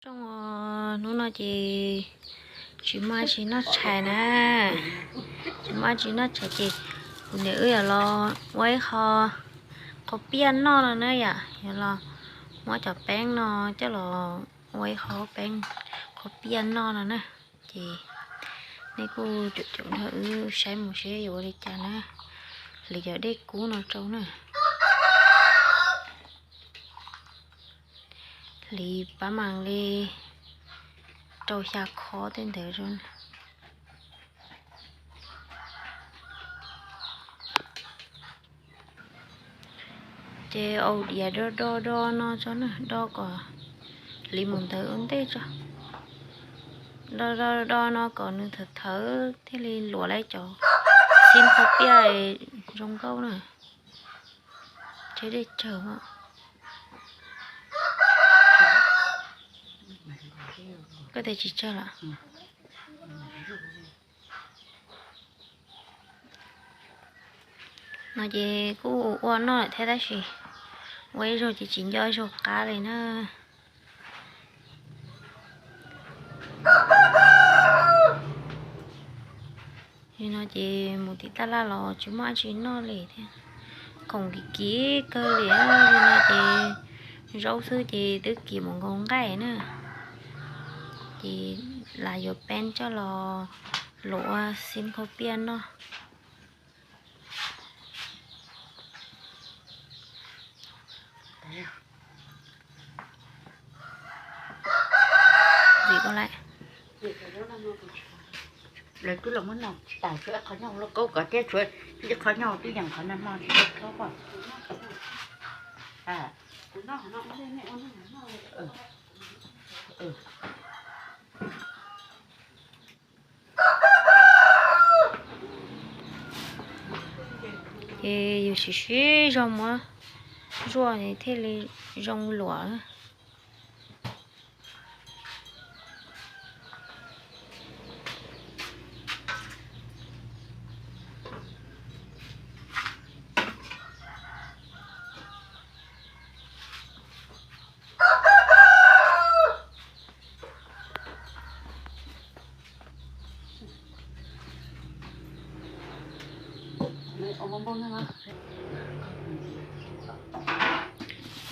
Rooj, hnub no ces tsis muaj dab tsi noj tshais na, tsis muaj dab tsi noj tshais ces kuv niam wb yuav los ua ib qho qhaub piaj noj no na yom, yuav los muab cov peeb no coj los ua ib qho peeb qhaub piaj noj no na. Ces nej kuj caum caum nrog wb saib mus seb yuav ua li cas na. Hliv cov dej kub no rau na. Hliv pab mas li rau xya khob tej ntawd rau. Ces au diav do do do no tso na, do kom hliv mus ntawd ua ntej tso. Do do do no kom nws thawv thawv thiaj li luam lawm cov xib qhaub piaj zoo nkauj na. Tseg dej tsawg mas. Koj tias tsis tsawg lawm? No ces kuj ua noj lawm thiab tab sis ua ib zaug ces tsis nco ib zaug qab li na. Li no ces mus tim taj laj los tsis muaj dab tsi noj li thiab, khoom kim kim kawg li. Li no ces zaub xwb ces twb kim mus nkaus nqaij na. Ces lam yuav peeb coj los luam ua xib qhaub piaj noj. Lawv twb los muab noj tas tshuav ib qho nyuj lauj kaub kom thiab tshuav ib qho nyuj twb yees qhov nag hmo tsis tau thab pom. Ces yus siv siv zog muab zuaj thiaj li zoo luam.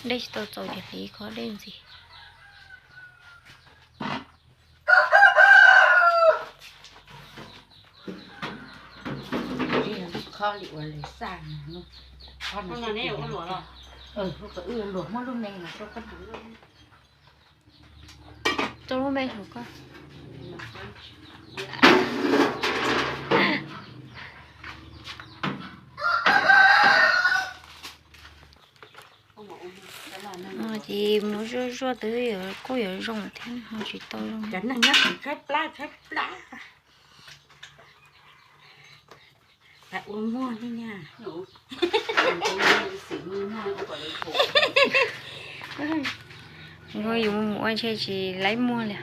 Dej tsis tau txaus ces hliv khob dej ntxiv. Khob li uas lawv xaj no, khob no, wb luam muab lub me no rau koj. Rau lub me saum koj. Ces mus zuaj zuaj twb kuj yuav zoo thiab ho tsis tau zoo. Cov neeg nyob tshaib plab tshaib plab. Ua muag li na. Yus mus ua ntshe tsis laib muag li.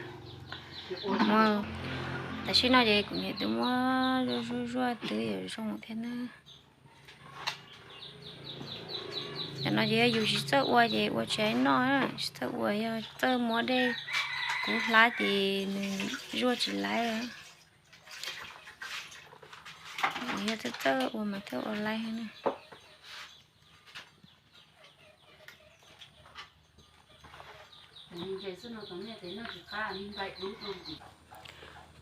Tam sim no ces kuv niam twb muab zuaj zuaj zuaj twb yuav zoo thiab na. Cov no ces yog yus tsis txawj ua ces ua tsis laib noj, tsis txawj ua, yog txawj muab dej kub hlab ces nws zuaj tsis laib. Yog txawj txawj ua mas thiaj ua laib na.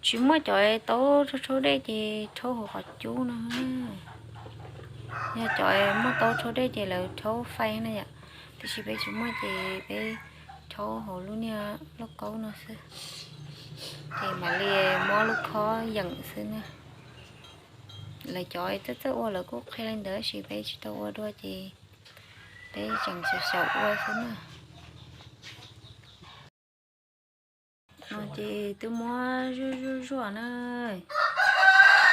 Tsis muaj cov taub rhaub dej ces rhaub hauv qhov cub no. Yog cov muaj taub rhaub dej ces lawv rhaub fais na yom. Tiam sis peb tsis muaj ces peb rhaub hauv lub niag lauj kaub no xwb. Ces mam li muab lub khob yeem xwb na. Lawv cov txawj txawj ua lawv kuj qhia li ntawd tab sis peb tsis tau ua dua ces peb tseem xyaum xyaum ua xwb na. No ces twb muab zuaj zuaj zuaj na,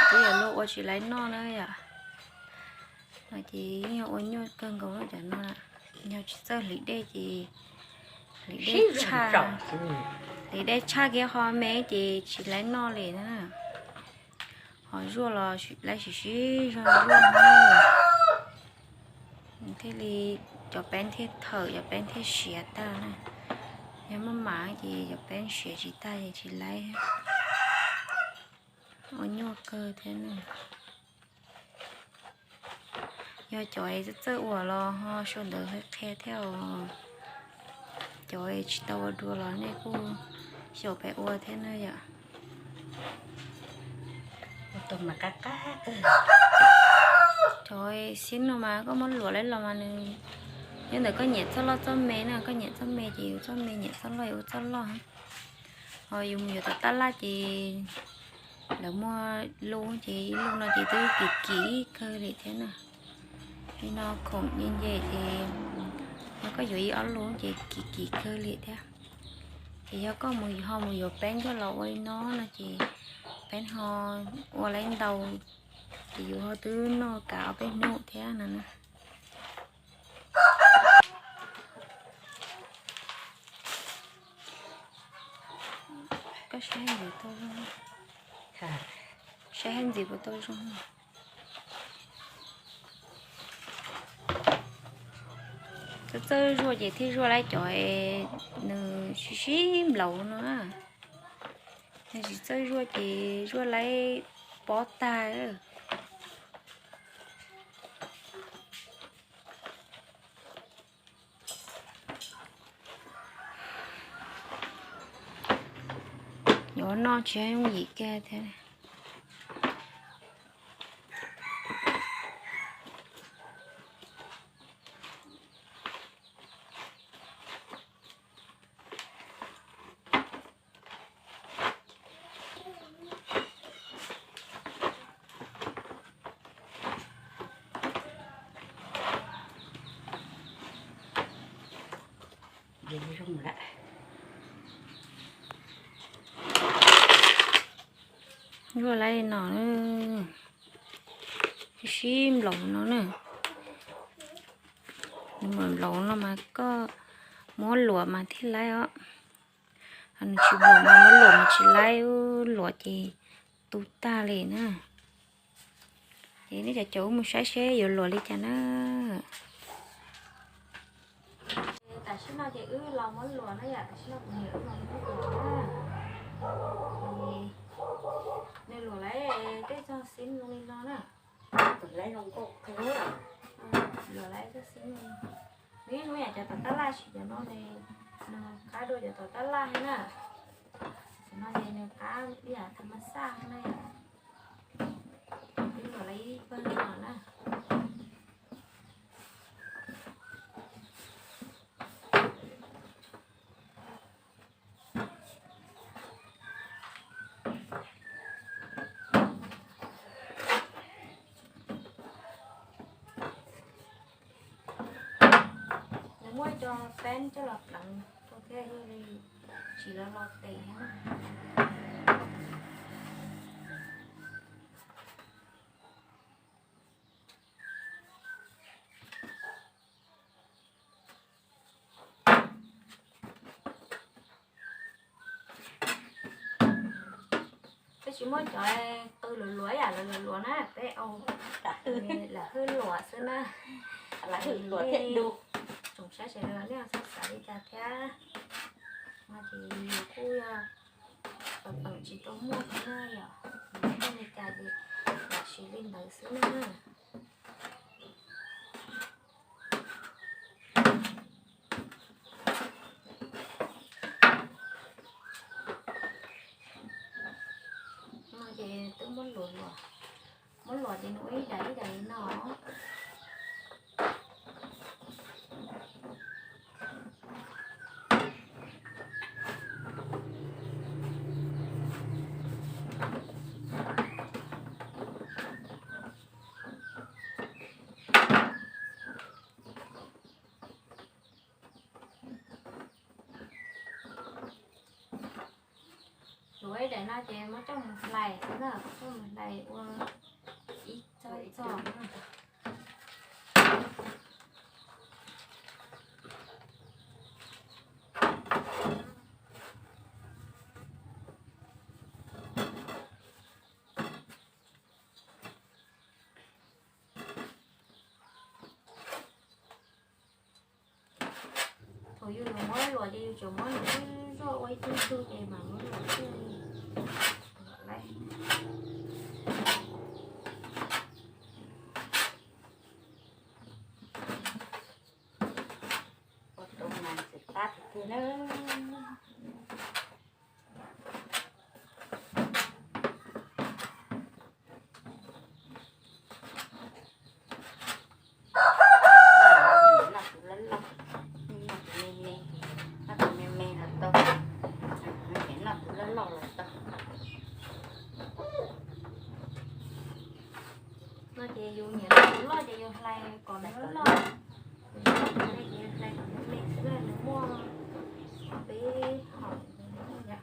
twb yuav luag ua tsis laib noj na yom. No ces yeej yog ua nyuaj kawg nkaus cov no, yog tsis txawj hliv dej ces hliv dej tshaj, hliv dej tshaj kiag qho me ces tsis laib noj li na. Ho zuaj los laib siv siv zog zuaj na, thiaj li cov peeb thiaj thawm cov peeb thiaj siav tag na. Yog maj mam ces cov peeb siav tsis tag ces tsis laib. Ua nyuaj kawg thiab na. Yog cov txawj txawj ua los ho sau ntawv qhia thiab os. Cov tsis tau ua dua los nej kuj xyaum pem ua thiab na yom. Cov xib no mas koj muab luam lawm los mas nws, yog ntawm koj nyiam txoj loj txoj me na, koj nyiam txoj me ces yus txoj me, nyiam txoj loj yus ua txoj loj. Ho yus mus yuav tom tab laj ces lawv muaj lub ces ib lub no ces twb kim kim kawg li thiab na. Li no khoom nce nce ces yog koj yuav ib ob lub ces kim kim kawg li thiab. Ces yog koj mus ho mus yuav peeb coj los ua li no no ces peeb ho ua laib ntau, ces yus ho twb noj kav ob peb hnub thiab no na. Koj saib ntxiv tau zoo, saib ntxiv puas tau zoo. Txawj txawj zuaj ces thiaj zuaj laib cov nws sib sib nplaum no na. Yog tsis txawj zuaj ces zuaj laib pob tag. Yuav noj tsis yooj yim kiag thiab. Zuaj laib no, sib nplaum no na. Nws mam nplaum no mas koj muab luam mas thiaj laib os. Nws tsis nplaum mas muab luam mas tsis laib, luam ces tu tag li na. Ces nej cov caum wb mus saib seb yuav luam li cas na. Tam sim no ces wb los muab luam na yom, tam sim no kuv niam wb los muab luam na. Nws luam laib tej txog xib zoo li no na. Luam laib txog xib, nws ib hnub yam cov tom tab laj, sis cov no nws qab dua cov tom tab laj na. Cov no ces nws qab ib yam thas mas xaj na yom. Twb luam laib ib pawg no na. Nws muaj ib co peeb coj los pleev rau thiab, yog li tsis los los tes thiab. Peb tsis muaj cov qw luav luav yam luav luav na, peb ua lam hwj luam xwb na. Lam hwj luam thiab du. Tsoom saib sawv daws nej txhob xav li cas thiab. No ces yus kuj yog peem tsis tau muaj thiab na yom, muaj li cas ces lam siv li ntawd xwb na. No ces twb muab luam, muab luam ces nws ua ib daim ib daim li no. Luam ib daim no ces muab coj mus hlais xwb na, coj mus hlais ua ib txoj ib txoj na. Thaum Yus yuav muab luam ces yus tsuas muab nws zoj ua ib tug tug ces mam muab luam xwb. Ua tus mas tsis pab tiag tiag na. Noj tus loj loj, noj tus me me, noj tus me me los tau, noj tus loj loj los tau. No ces yus nyiam noj tus loj ces yus hlais kom nws loj loj, yus nyiam tus me ces yus hlais kom nws me xwb, nws muaj peb hom yom.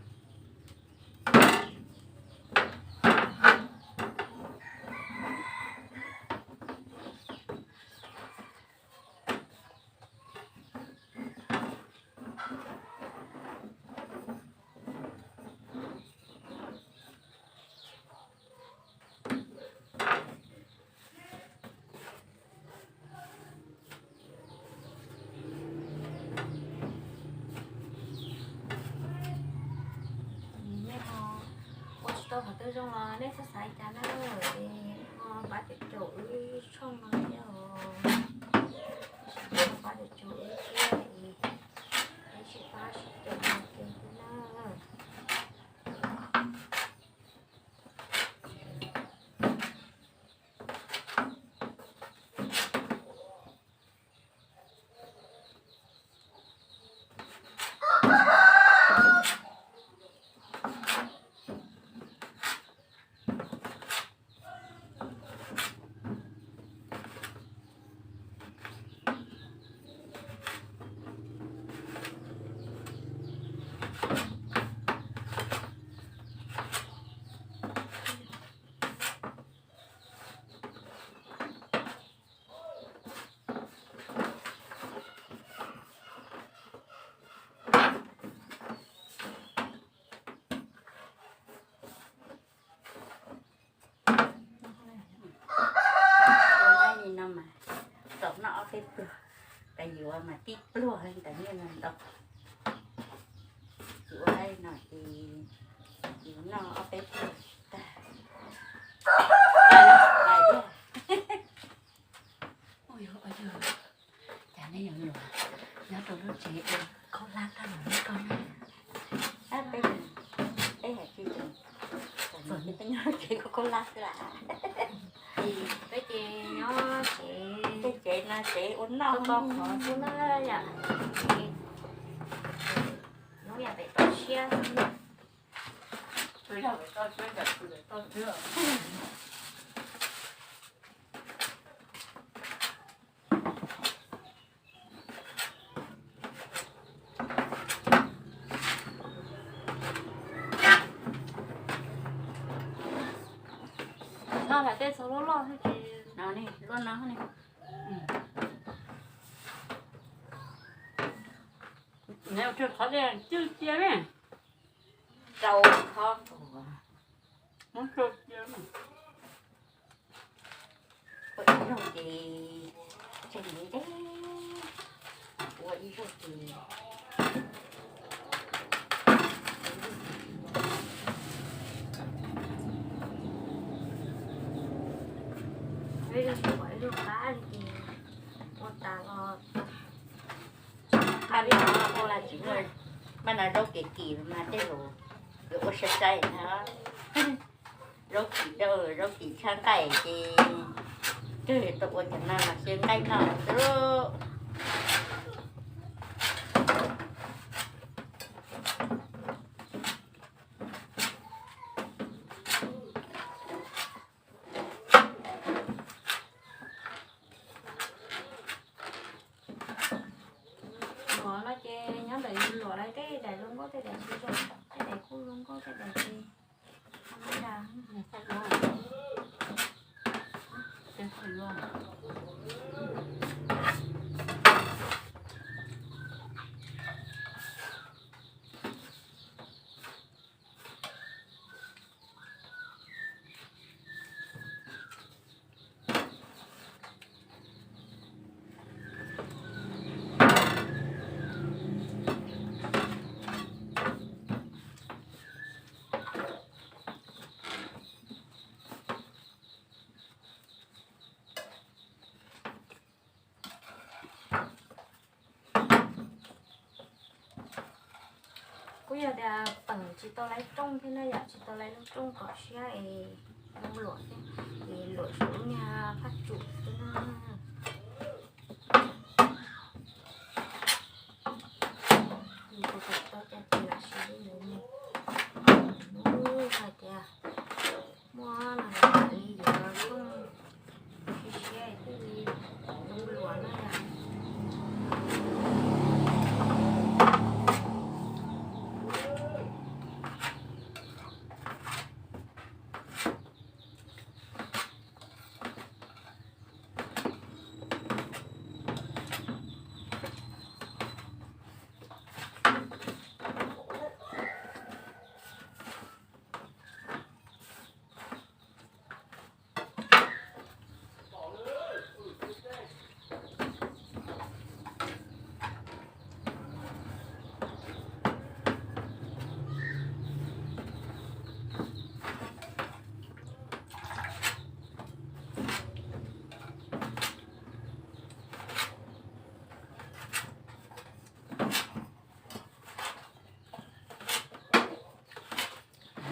Nej ho ua tsis tau qhov twg zoo los nej txhob xav li cas na, es ho pab caum caum wb tshooj no thiab os. Pab caum caum wb thiab es peb sib pab sib caum no ces thiab na. Ua li no mas txaus noj ob peb pluag, tas yuav mas tib pluag ntawd nyiaj no ntau. Tsis ua li no ces yuav noj ob peb pluag tag. Cas nej yuav luam nyob rau lub tsev ua khaub hlab tag los nej koj na. Peb, peb hais tsis txog, peb nyob tsev khaub hlab xwb las. Peb ces nyob tsev, peb tsev no tsev ua noj kho qhov xwb na yom. Nyob yam pem toj siab xwb. Noj lam tej txhua loj loj thiab ces no ne, loj no ne. Neb ua qhov dej cwj cia ne. Rau qhov muab rau cia. Ua ib zaug ces tseg ntev ntev, ua ib zaug ces ib zaug qab li ces ua tas los. Pab li no ua tsis muaj, pab no zaub kim kim mas tej zaum yuav ua sai sai na. Zaub kim, zaub kim tshaj nqaij ces twb tau ua cov no los xyaw nqaij noj xwb. Luam no ces nyob ntawm yus luam lawm, tej daim zoo nkauj tej daim tsis zoo, tej daim kuj zoo nkauj tej daim ces Kuj yog tias peem tsis tau lawv rooj thiab na yom, tsis tau lawv lub rooj kom siab es zoo luam thiab, es luam saum lub niag phaj tsum xwb na. Nws tau cai ces lam siv li ntawd mus. Hnub hais tias muaj no li yuav rooj siab siab thiaj li zoo luam na yom.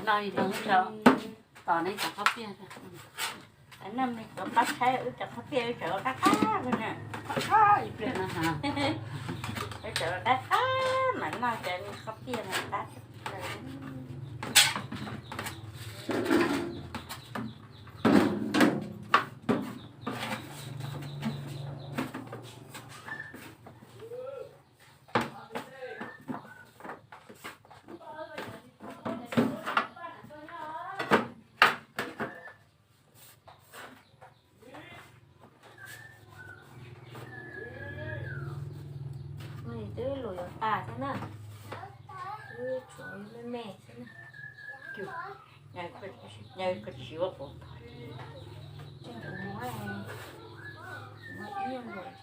No, tos neb cov qhob piaj. Cov pab tshaib wb cov qhob piaj wb tseem ua qab qab li na. Wb tseem ua qab qab mas noj cov qhob piaj mas qab. Twb luam yuav tas xwb na, twb tshuav me me xwb na. Nyob koj siv ua qhuav, ua ib nyuag luam.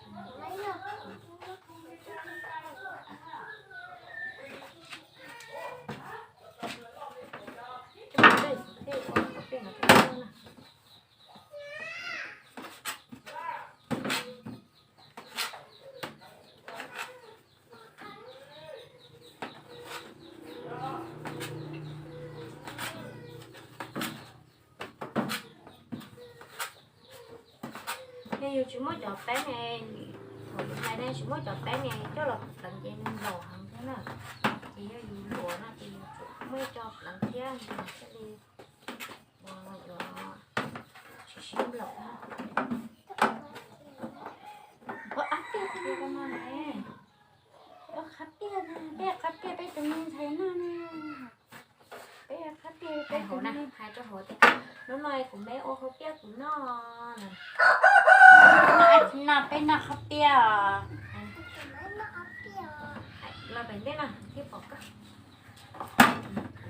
Yog yus tsis muaj cov peeb ne, thaum yus hais ne tsis muaj cov peeb ne coj los pleev ces nws nplaum heev thiab na. Ces yog yus luam no ces yus tsum muaj ib co pleev thiab nws thiaj li ua yuav tsis sib nplaum na. Ua qab tiaj thiab no ne. Ua qab tiaj, peb qab tiaj peb tus me ntxhais noj na. Peb qab tiaj peb tus me, hais rau hauv tias hnub no kuv me ua qhov piaj kuv noj. Hnub no peb noj qhov piaj os. Los pem ntej no thiaj pom koj.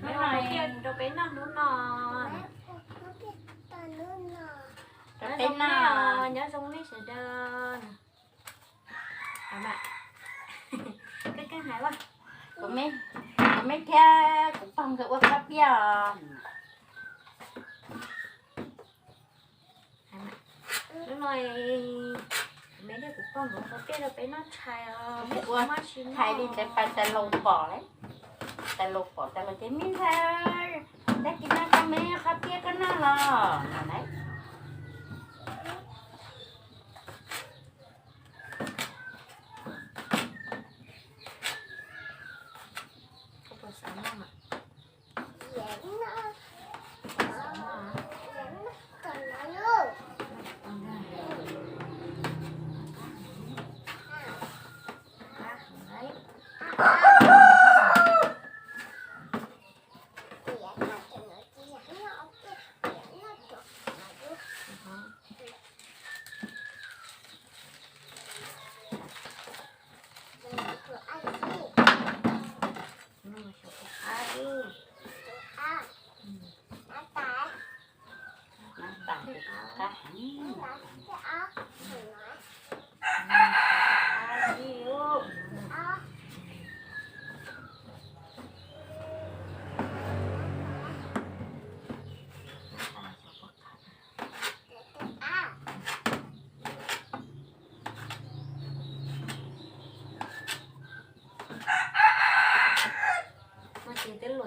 Hnub no rau peb noj hnub no. Rau peb noj, nyob zoo nej sawv daws. Koj hais, kuv me thiab kuv pog nkawd ua qhov piaj os. Hnub no kuv me thiab kuv pog nkawd ua qhov piaj rau peb noj tshais os. Hais li ntawd pais tas laus pom, tas laus pom tas laus ces me ntxhais, tag kis no koj me qhov piaj koj noj los no lauj.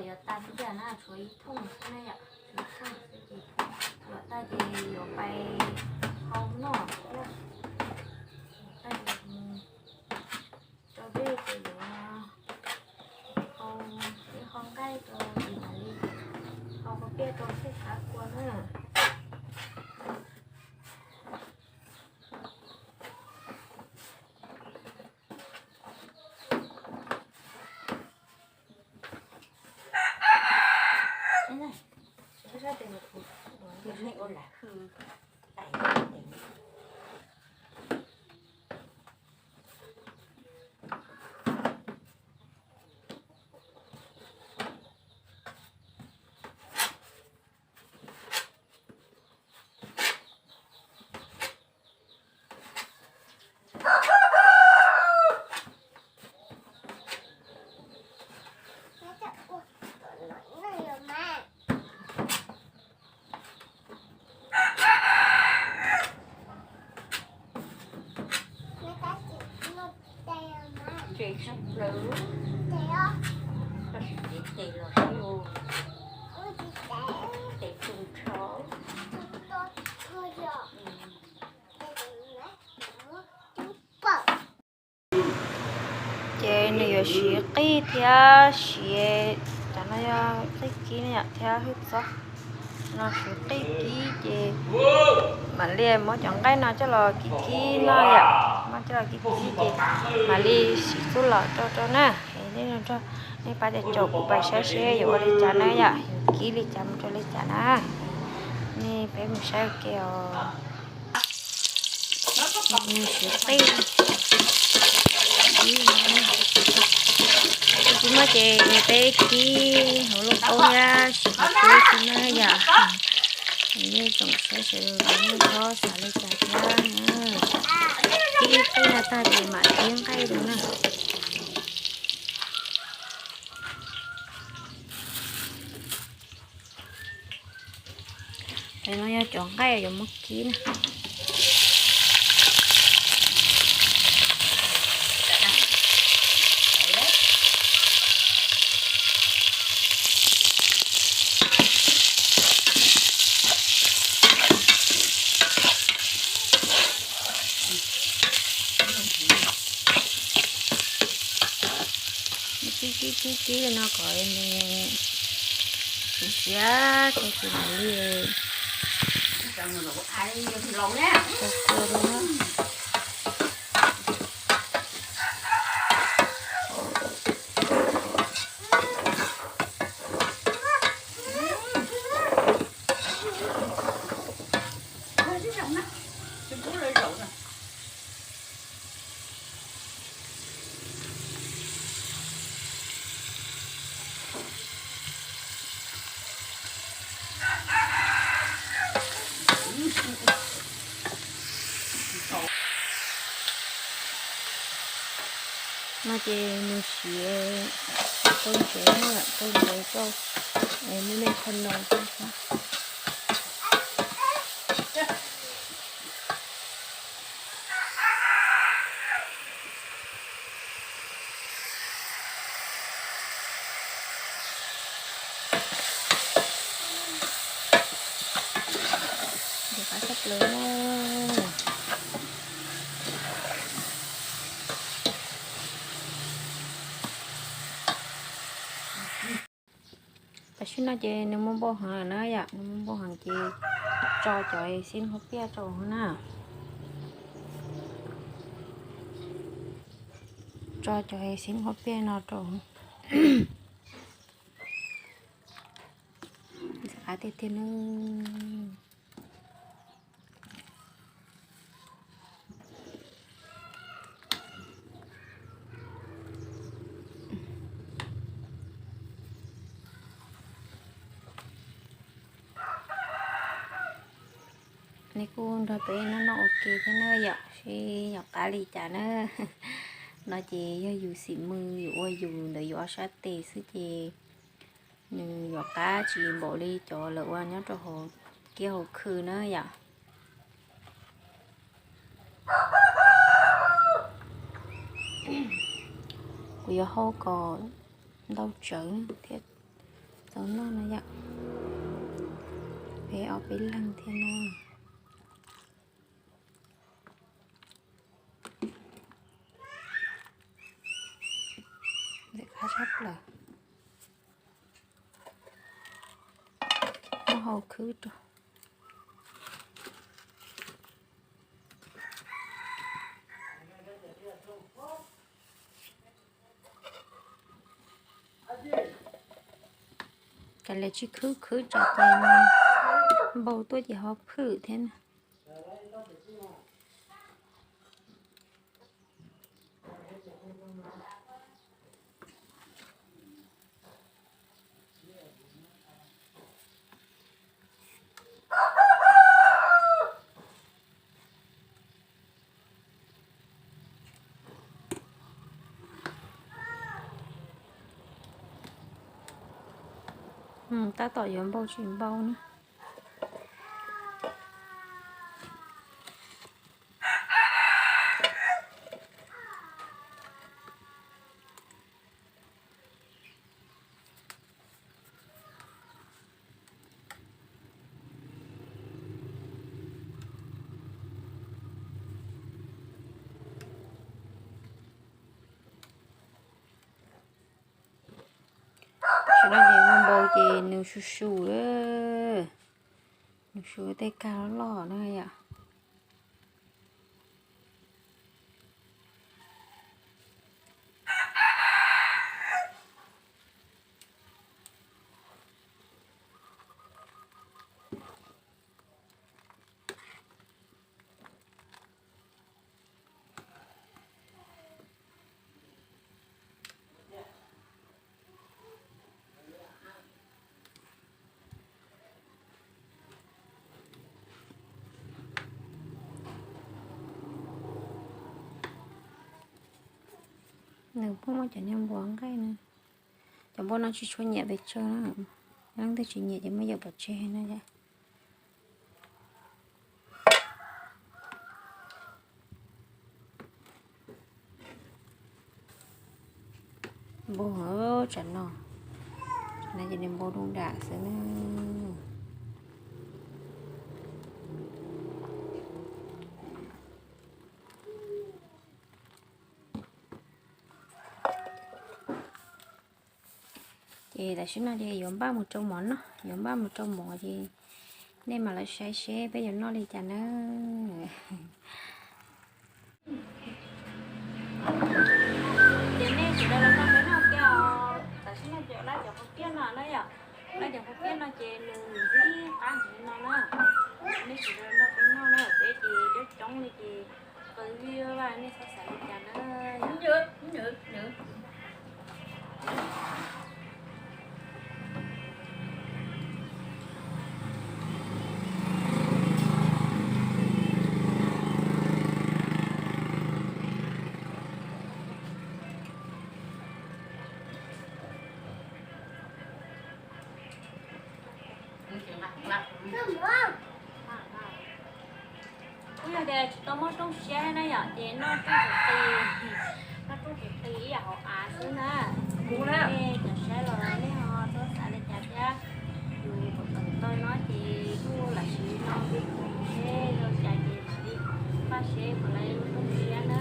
Yuav tas ib yam na, tshuav ib thooj xwb na yom, tshuav ib thooj xwb ces yuav tas ces yuav pais hau noj thiab. Yuav tas ces mus rau dej ces yuav hau, ib hau nqaij rau ces mam li hau kua piaj rau xwb xav kua na. Tes sab plaws, koj sim cev tes los saib, tes tu nrho. Ces nws yuav siv qij thiab siv, cov no yog qij kib ne yom, thiab hwj txob no siv qij kib ces mam li muab cov nqaij no coj los kib kib no yom, muab coj los kib kib ces mam li siv txuj lom rau rau na. Nej pab caum kuv pab saib seb yuav ua li cas na yom, yuav kib li cas mus rau li cas na. Nej peb mus saib ua ke os. Nws siv qij, kib no ces peb kib hauv lauj kaub thiab siv qij kib xwb na yom. Nej tsoom saib sawv daws nej txhob xav li cas thiab na. Kib qij no tag ces mam kib nqaij rau na. Tes no yog cov nqaij yuav muab kib na. Kib kib kib kib li no kom nws siav siav tag ces mam li kua rau na. No ces nws siav tau ntsev na, tau ntsev rau, me me qho no xwb. Ntxim qab tshaj plaws. Tam sim no ces nws muaj npau heev lawm na yom, nws muaj npau heev ces tso cov xib hwb piaj rau na. Tso cov xib hwb piaj no rau. Ntxim qab tiag tiag na. Nej kuj nrog peb noj noj ua ke thiab na yom, seb yog qab li cas na. No ces yog yus xim mws yus ua yus ntawm yus ob sab tes xwb ces nws yuav qab tsis npaum li cov lawv ua nyob rau hauv kiab hauv khw na yom. Kuv yuav hau kom ntau tsawv thiab Tau noj no yom. Peb ob peb leeg thiab no. Ntxim qab tshaj plaws. Muab hau khwb rau. Kav liam tsis khwb, khwb tsam ces npau tuaj ces ho phwm thiab na. Tab tom yuav npau tsis npau na. Tam sim no ces npau npau ces nws su su, nws su tej kag loj loj na yom. Nws pheej muaj cov niag npua nqaij na. Cov npua no tsis tshua nyiam pes tsawg na. Leej twg tsis nyiam ces muab yawm pov tseg na yom. Npau heev tsam no, tsam no ces nws npau doo dam xwb na. Ces tam sim no ces yuav npaj mus rau mov noj, yuav npaj mus rau mov ces nej mam li saib seb peb yuav noj li cas na. Ces nej sawv daws los nrog peb noj kiag os. Tam sim no ces lab cov qhauv tiaj no na yom, lab cov qhauv tiaj no ces nws ntxim qab heev no na. Nej sawv daws nrog peb noj na, peb ces coob coob li ces qw vij vaj, nej txhob xav li cas na. Kuj yog tias tsis tau muaj rooj siab na yom, ces noj rooj tsuas qis, noj rooj tsuas qis ib yam hauv av xwb na. Nej cov saib los nej ho txhob xav li cas thiab. Yus pom tawm ntawd no ces kuj lam siv no, seb zoo cas ces mam li npaj seb puas tau lub rooj siab na.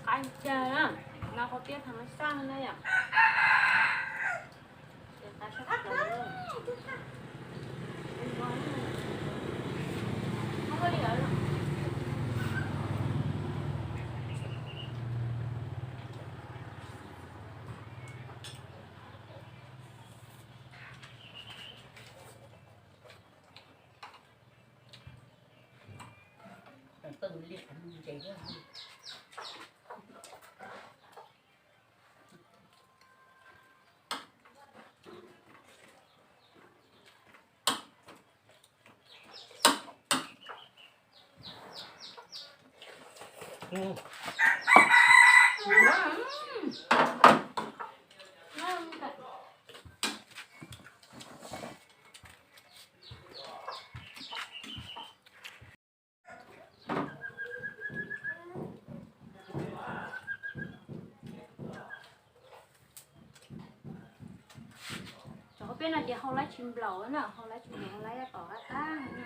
Qab cag na, no qhauv tiaj thas mas xaj na yom. Cov peb no ces hau laib tsis nplaum na, hau laib tsis nplaum, hau laib tom qab qab.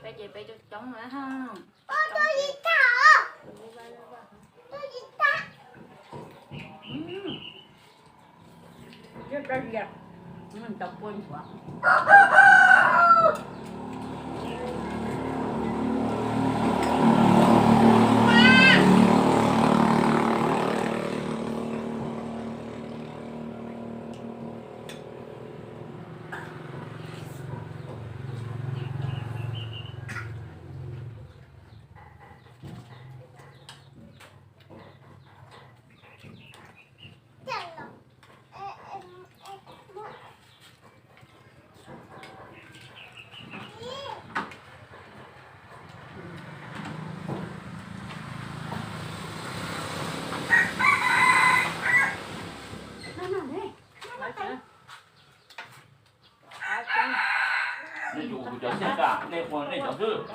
Peb ces peb coob coob na. Nej ua kuv cov xwb, nej ua nej cov xwb.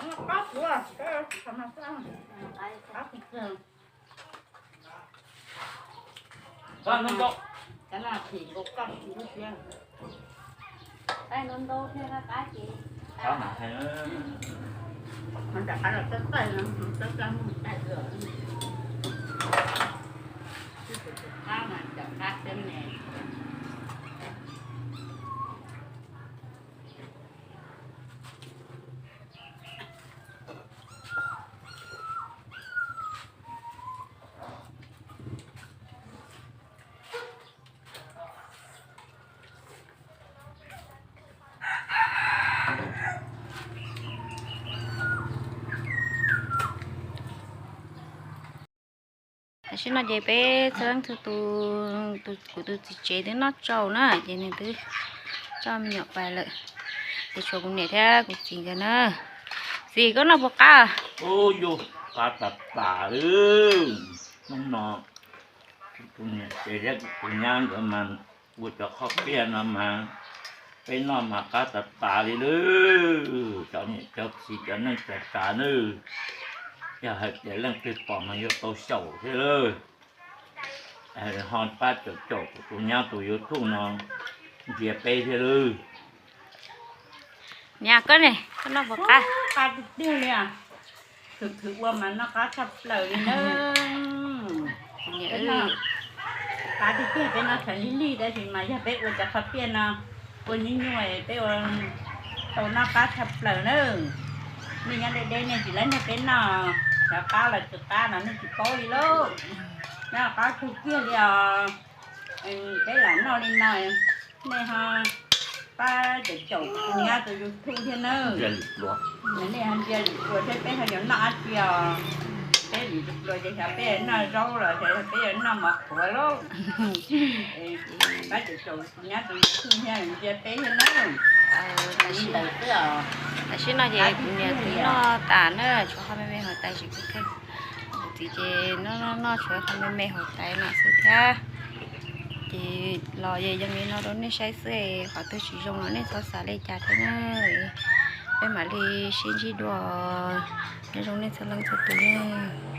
Qab ntau, qab ntau thiab qab qab ces qab mas hais, nram qab los txawj txawj no, txawj txawj mus txawj ua, qab mas cov qab xwb ne. Tam sim no ces peb txhua leej txhua tus, kuv tus txiv tsev twb noj tsau na, ces nws twb coj me nyuam pais lawm. Ces tshuav kuv niam thiab kuv txiv nkawd na. Txiv, koj noj puas qab? Ub, yuav qab tas tas li. Hnub no kuv niam tsev thiab kuv nyab nkawd mas ua cov qhob piaj no mas peb noj mas qab tas tas li lawm. Cov niam cov txiv cov neej cov tsav nawb, yog hais tias leej twg pom mas yuav tau xyaum thiab lawm. Ho pab caum caum kuv tus nyab tus YouTube no ntsia peb thiab lawm. Niam, koj ne, koj noj puas qab? Qab tiag tiag li. Khwv khwv ua mas noj qab tshaj plaws li na. Qab tiag tiag, peb noj tshav lig lig tab sis mas yog peb ua cov qhob piaj no ua nyuaj nyuaj peb ua tau noj qab tshaj plaws na. Nej nyob deb deb nej tsis laib nrog peb noj, cov qab los tsis qab no nej tsis paub li lauj. Noj qab kawg kiag li os. Peb lam noj li no, nej ho pab caum caum kuv tus nyab tus YouTube thiab nawb. Nej ho ntsia lwm tus thiab peb ho yuav noj dab tsi os. Peb lwm tus ces xyov peb noj zaub los xyov peb yuav noj mov qhuav lauj. Pab caum caum kuv tus nyab tus YouTube thiab ntsia peb thiab nawb. Tam sim no ces kuv niam twb noj tas na, tshuav qhov me me hauv tais tsis kheej. Kuv txiv ces noj noj noj tshuav qhov me me hauv tais no xwb thiab. Ces los yeej zoo li no rau nej saib xwb, qhov twg tsis zoo los nej txhob xav li cas thiab na. Peb mam li sib ntsib dua, nyob zoo nej txhua leej txhua tus nawb.